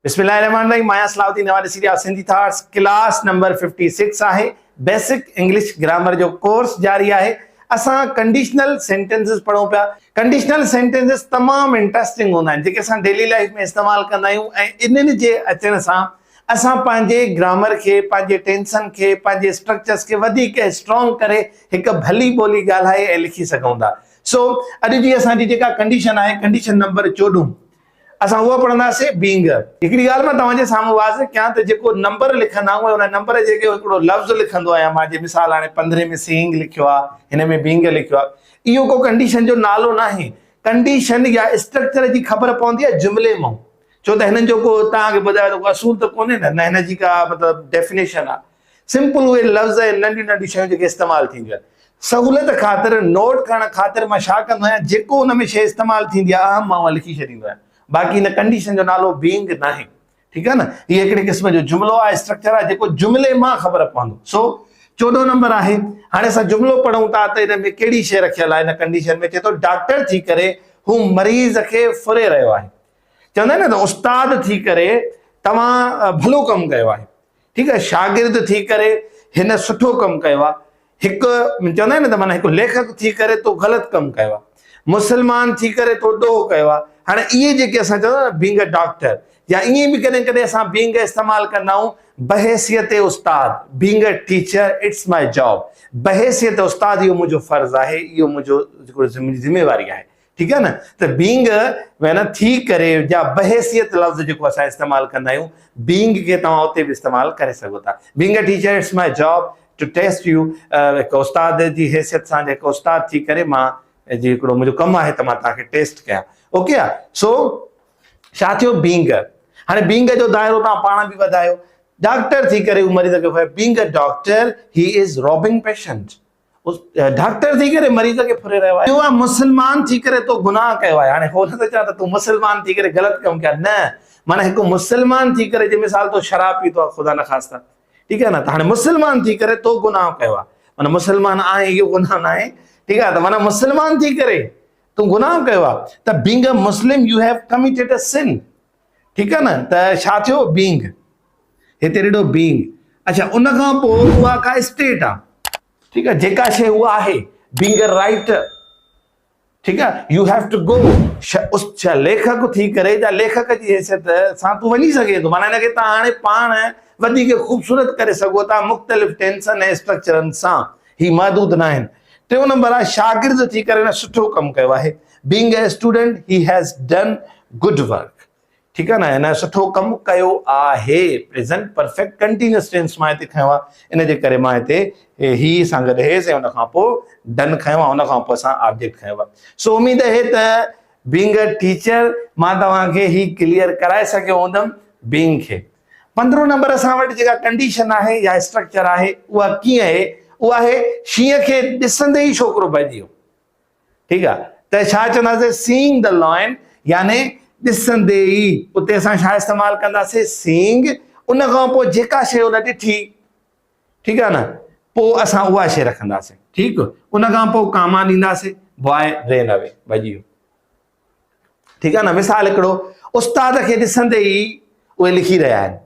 بسم الله الرحمن الرحيم مان آهيان صلاح الدين نوان ڏسي رهيا سنڌي ٿاٽس ڪلاس نمبر 56 آهي بيسڪ انگلش گرامر جو ڪورس جاري آهي اسان ڪنڊيشنل سينٽينسز پڙهون پيا ڪنڊيشنل سينٽينسز تمام انٽرسٽنگ هوندا آهن جيڪي اسان ڊيلي لائف ۾ استعمال ڪندا آهيون ۽ انهن جي اچڻ سان اسان پنهنجي گرامر کي پنهنجي ٽينسن کي پنهنجي اسٽرڪچرس کي وڌيڪ اسٽرانگ ڪري هڪ ڀلي ٻولي ڳالهائي ۽ لکي سگهون ٿا سو اڄ جي اسان جي جيڪا ڪنڊيشن آهي ڪنڊيشن نمبر 14 اسان اهو پڙهنداسين بينگ. هڪڙي ڳالهه مان توهان جي سامهون واضح ڪيان ته جيڪو نمبر لکندا آهيون ۽ ان نمبر جي اڳيان هڪڙو لفظ لکندو آهيان مان جي مثال هاڻي پندرهين ۾ سينگ لکيو آهي هن ۾ بينگ لکيو آهي اهو ڪو ڪنڊيشن جو نالو ناهي ڪنڊيشن يا اسٽرڪچر جي خبر پوندي آهي جملي مان ڇو ته هنن جو ڪو توهان کي ٻڌايو ته ڪو اصول ته ڪونهي نه نه هن جي ڪا مطلب ڊيفينيشن آهي سمپل اهي لفظ ۽ ننڍيون ننڍيون شيون جيڪي استعمال ٿينديون آهن. سهولت خاطر نوٽ ڪرڻ خاطر مان ڇا ڪندو آهيان جيڪو ان ۾ شيء استعمال ٿيندي آهي اهم مان اها لکي ڇڏيندو آهيان. باقي ان ڪنڊيشن جو نالو بينگ ناهي. ٺيڪ آهي نه. هي هڪڙي قسم جو جملو آهي اسٽرڪچر آهي جيڪو جملي مان خبر پوندو. سو 14 نمبر آهي. هاڻي اسان جملو پڙهون ٿا ته ان ۾ ڪهڙي شيء رکيل آهي ان ڪنڊيشن ۾ چئي ٿو ڊاڪٽر ٿي ڪري هو مريض کي ڦري رهيو آهي. چوندا آهن نه ته استاد ٿي ڪري توهان ڀلو ڪم ڪيو آهي. ٺيڪ آهي شاگرد ٿي ڪري هن سٺو ڪم ڪيو آهي هڪ چوندا آهن نه ته معنيٰ هڪ ليکڪ ٿي ڪري تو غلط ڪم ڪيو آهي مسلمان ٿي ڪري تو ڏوهه ڪيو آهي هاڻي اهي جيڪي اسان چوندا آهيون بينگ اي ڊاڪٽر يا ائين به ڪڏهن ڪڏهن اسان بينگ استعمال ڪندا آهيون بحيثيت استاد being a teacher it's my job بحيثيت استاد اهو منهنجو فرض آهي اهو منهنجو منهنجي ذميواري آهي ٺيڪ آهي نه ته بينگ معنيٰ ٿي ڪري يا بحيثيت لفظ جيڪو اسان استعمال ڪندا آهيون بينگ کي توهان اتي به استعمال ڪري سگهو ٿا being a teacher it's my job to test you هڪ استاد جي حيثيت سان هڪ استاد ٿي ڪري مان جي هڪڙو منهنجو ڪم آهي ته مان توهان کي ٽيسٽ ڪيان اوڪي آهي سو ڇا ٿيو بينگ هاڻي بينگ جو دائرو توهان پاڻ به وڌايو ڊاڪٽر ٿي ڪري هو مريض کي being a doctor he is robbing patient doctor ٿي ڪري مريض کي ڦري رهيو آهي. اهو مسلمان ٿي ڪري تو گناهه ڪيو آهي. هاڻي هو نه ٿو چوان ته تون مسلمان ٿي ڪري غلط ڪم ڪيا نه معنيٰ هڪ مسلمان ٿي ڪري جي مثال تو شراب پيتو آهي خدا نخواسته ٺيڪ آهي نه ته هاڻي مسلمان ٿي ڪري تو گناهه ڪيو آهي معنيٰ مسلمان آهي اهو گناهه نه آهي ٺيڪ آهي ته معنيٰ مسلمان ٿي ڪري تون گناهه ڪيو آهي ته being a Muslim you have committed a sin ٺيڪ آهي نه ته ڇا ٿيو بينگ هتي ڏٺو بينگ اڇا ان کان پوء اها ڪا اسٽيٽ آهي ٺيڪ آهي جيڪا شيء اها آهي بينگ اي رائيٽر ٺيڪ آهي you have to گو ليکڪ ٿي ڪري يا ليکڪ جي حيثيت سان تون وڃي سگهين ٿو معنيٰ هن کي تان هاڻي پاڻ وڌيڪ خوبصورت ڪري سگهو ٿا مختلف ٽينسن ۽ اسٽرڪچرن سان هي محدود نه آهن ٽيون نمبر آهي شاگرد ٿي ڪري هن سٺو ڪم ڪيو آهي being a student he has done good work ٺيڪ آهي نه هن سٺو ڪم ڪيو آهي پريزنٽ پرفيڪٽ ڪنٽينيوس ٽينس مان هتي کنيو آهي ان جي ڪري مان هتي هي سان گڏ هيز ۽ ان کان پوء ڊن کنيو آهي ان کان پوء اسان آبجيڪٽ کنيو آهي سو اميد آهي ته بينگ ا ٽيچر مان توهان کي هي ڪليئر ڪرائي سگهيو هوندم بينگ کي 15 نمبر اسان وٽ جيڪا ڪنڊيشن آهي يا اسٽرڪچر آهي اها ڪيئن آهي اها آهي شينهن کي ڏسندي ئي ڇوڪرو ڀڄي ويو ٺيڪ آ ته ڇا چونداسين سينگ the line يعني ڏسندي ئي اتي اسان ڇا استعمال ڪنداسين سينگ ان کان پوء جيڪا شيء ان ڏٺي ٺيڪ آ نه پوء اسان اها شيء رکنداسين ٺيڪ ان کان پوء ڪاما ڏينداسين بواء رين اوي ڀڄي ويو ٺيڪ آ نه مثال هڪڙو استاد کي ڏسندي ئي اهي لکي رهيا آهن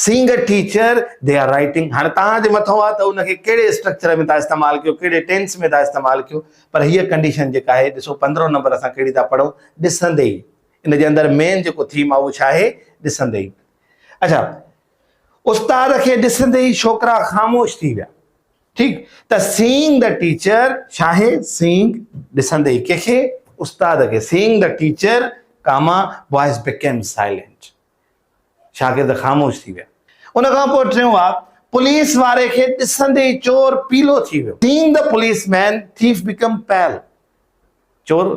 seeing a teacher they are writing هاڻي توهان جي مٿو آ ته ان کي ڪهڙي اسٽرڪچر ۾ تان استعمال ڪيو ڪهڙي ٽينس ۾ تان استعمال ڪيو پر هيء ڪنڊيشن جيڪا آهي ڏسو 15 نمبر اسان ڪهڙي ٿا پڙهون ڏسندي ئي ان جي اندر مين جيڪو ٿيم آ اهو ڇا آهي ڏسندي ئي اڇا استاد کي ڏسندي ئي ڇوڪرا خاموش ٿي ويا ٺيڪ ته سينگ the teacher ڇا آهي سينگ ڏسندي ئي ڪنهن کي استاد کي seeing the teacher comma boys became silent شاگرد خاموش ٿي ويا. ان کان پوء ٽيون آ، پوليس واري کي ڏسندي ئي چور پيلو ٿي ويو. Seeing the policeman, thief became pale. چور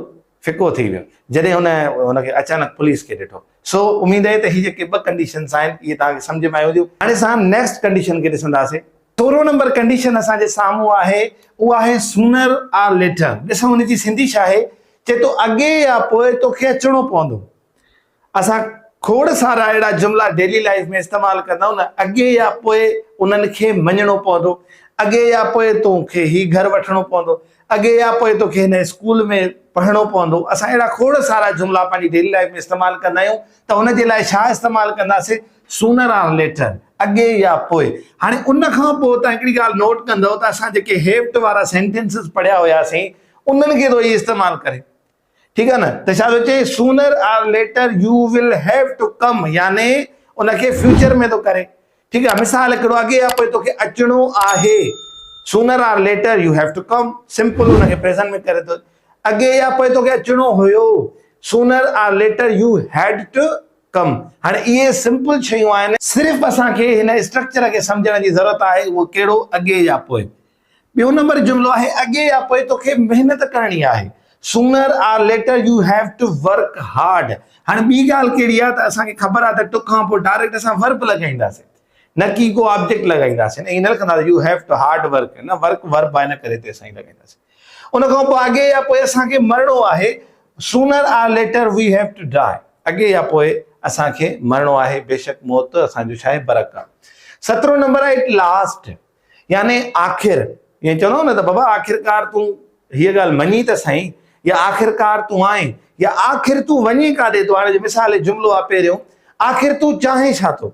ڦڪو ٿي ويو، جڏهن هن هن کي اچانڪ پوليس کي ڏٺو. سو اميد آهي ته هي جيڪي ٻه ڪنڊيشنز آهن، اهي توهان کي سمجهه ۾ آيون هونديون. هاڻي اسان نيڪسٽ ڪنڊيشن کي ڏسنداسين. سورهون نمبر ڪنڊيشن اسان جي سامهون آهي، اها آهي سونر آر ليٽر. ڏسون ان جي سنڌي ڇا آهي؟ چئي ٿو اڳي يا پوء توکي اچڻو پوندو. اسان کوڙ سارا اهڙا جملا ڊيلي لائيف ۾ استعمال ڪندا آهيون نه اڳي يا پوء انهن کي مڃڻو پوندو. اڳي يا پوء توکي هي گهر وٺڻو پوندو، اڳي يا پوء توکي هن اسڪول ۾ پڙهڻو پوندو. اسان اهڙا کوڙ سارا جملا پنهنجي ڊيلي لائيف ۾ استعمال ڪندا آهيون ته ان جي لاء ڇا استعمال ڪنداسين؟ سونر آر ليٽر، اڳي يا پوء. هاڻي ان کان پوء توهان هڪڙي ڳالهه نوٽ ڪندؤ ته اسان جيڪي have two وارا سينٽينسز پڙهيا هياسين انهن کي ٿو هي استعمال ڪري. ٺيڪ آهي نه ته ڇا ٿو چئي sooner or later you will have to come يعني ان کي فيوچر ۾ ٿو ڪري ٺيڪ آهي مثال هڪڙو اڳي يا پوء توکي اچڻو آهي sooner or later you have to come simple ان کي پريزنٽ ۾ ڪري ٿو اڳي يا پوء توکي اچڻو هيو sooner or later you had to come هاڻي اهي سمپل شيون آهن صرف اسان کي هن اسٽرڪچر کي سمجهڻ جي ضرورت آهي اهو ڪهڙو اڳي يا پوء ٻيو نمبر جملو آهي اڳي يا پوء توکي محنت ڪرڻي آهي sooner or later you have to work hard هاڻي ٻي ڳالهه ڪهڙي آهي ته اسان کي خبر آهي ته ٽو کان پوء ڊائريڪٽ اسان ورب لڳائينداسين نه ڪي ڪو آبجيڪٽ لڳائينداسين ائين نه لکنداسين you have to hard work نه ورڪ ورب آهي نه ڪري تي اسان لڳائينداسين ان کان پوء اڳي يا پوء اسان کي مرڻو آهي sooner or later we have to die اڳي يا پوء اسان کي مرڻو آهي بيشڪ موت اسان جو ڇا آهي برحق آهي سترهون نمبر آهي ايٽ لاسٽ يعني آخر، ائين چوندو نه ته بابا آخرڪار تون هيء ڳالهه مڃي ته سهين يا آخرڪار تون آئين يا آخر تون وڃين ڪاڏي ٿو؟ هاڻي مثال هي جملو آهي پهريون، آخر تون چاهين ڇا ٿو؟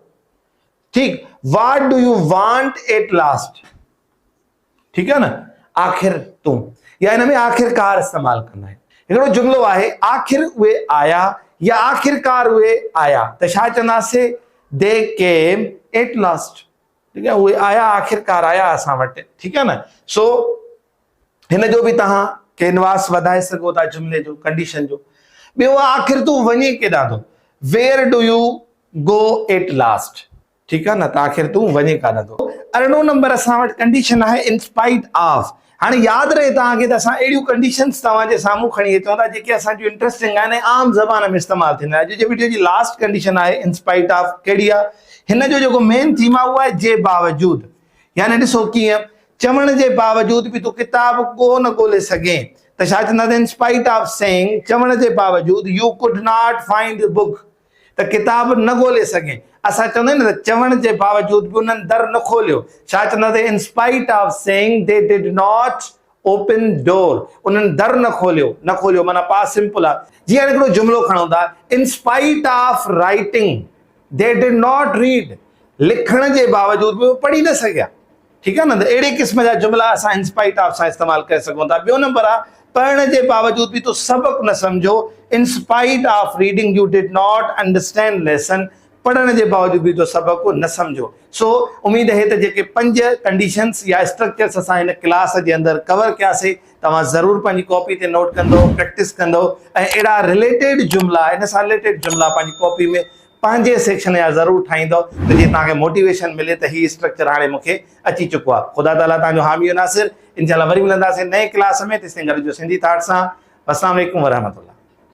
ٺيڪ، what do you want at last? ٺيڪ آهي نه، آخر تون يا ان ۾ آخرڪار استعمال ڪندا آهن. هڪڙو جملو آهي آخر اهي آيا يا آخرڪار اهي آيا ته ڇا چونداسين؟ They came at last. ٺيڪ آهي اهي آيا آخرڪار آيا اسان وٽ ٺيڪ آهي نه سو هن جو به توهان ڪينواس وڌائي سگهو ٿا جملي جو ڪنڊيشن جو ٻيو آخر تون وڃين ڪيڏانهن ٿو where do you go at last ٺيڪ آهي نه ته آخر تون وڃين ڪاڏانهن ٿو ارڙهون نمبر اسان وٽ ڪنڊيشن آهي انسپائٽ آف هاڻي ياد رهي توهان کي ته اسان اهڙيون ڪنڊيشنز توهان جي سامهون کڻي اچون ٿا جيڪي اسان جون انٽرسٽنگ آهن ۽ عام زبان ۾ استعمال ٿيندا آهن. اڄ جي وڊيو جي لاسٽ ڪنڊيشن آهي انسپائٽ آف ڪهڙي آهي؟ هن جو جيڪو مين ٿيم آهي اهو آهي جي باوجود يعني ڏسو ڪيئن چوڻ جي باوجود به تون ڪتاب ڪو نه ڳولي سگهين ته ڇا چونداسين انسپائٽ آف سينگ چوڻ جي باوجود you could not find book ته ڪتاب نه ڳولي سگهين. اسان چوندا آهيون نه ته چوڻ جي باوجود به انهن در نه کوليو. ڇا چوندا ته in spite of saying they did not open door انهن در نه کوليو. نه کوليو معنيٰ پاس سمپل آهي. جيئن هاڻي هڪڙو جملو کڻون ٿا in spite of writing they did not read لکڻ جي باوجود به اهي پڙهي نه سگهيا. ٺيڪ آهي نه ته اهڙي قسم جا جملا اسان انسپائٽ آف سان استعمال ڪري سگهون ٿا. ٻيو نمبر آهي پڙهڻ جي باوجود به تو سبق نه سمجهيو in spite of reading you did not understand lesson پڙهڻ جي باوجود به تو سبق نه سمجهيو. سو اميد اهي ته جيڪي پنج ڪنڊيشنس يا اسٽرڪچرس اسان هن ڪلاس جي اندر ڪور ڪياسي توهان ضرور پنهنجي ڪاپي تي نوٽ ڪندو پريڪٽس ڪندو ۽ اهڙا رليٽيڊ جملا ان سان رليٽيڊ جملا پنهنجي ڪاپي ۾ پنهنجي سيڪشن جا ضرور ٺاهيندؤ ته جيئن توهان کي موٽيويشن ملي ته هي اسٽرڪچر هاڻي مون کي اچي چڪو آهي. خدا تعاليٰ توهان جو حامي و ناصر. انشاء الله وري ملنداسين نئين ڪلاس ۾ تيستائين گڏ جو سنڌي ٿاٽ سان. والسلام عليڪم ورحمة الله.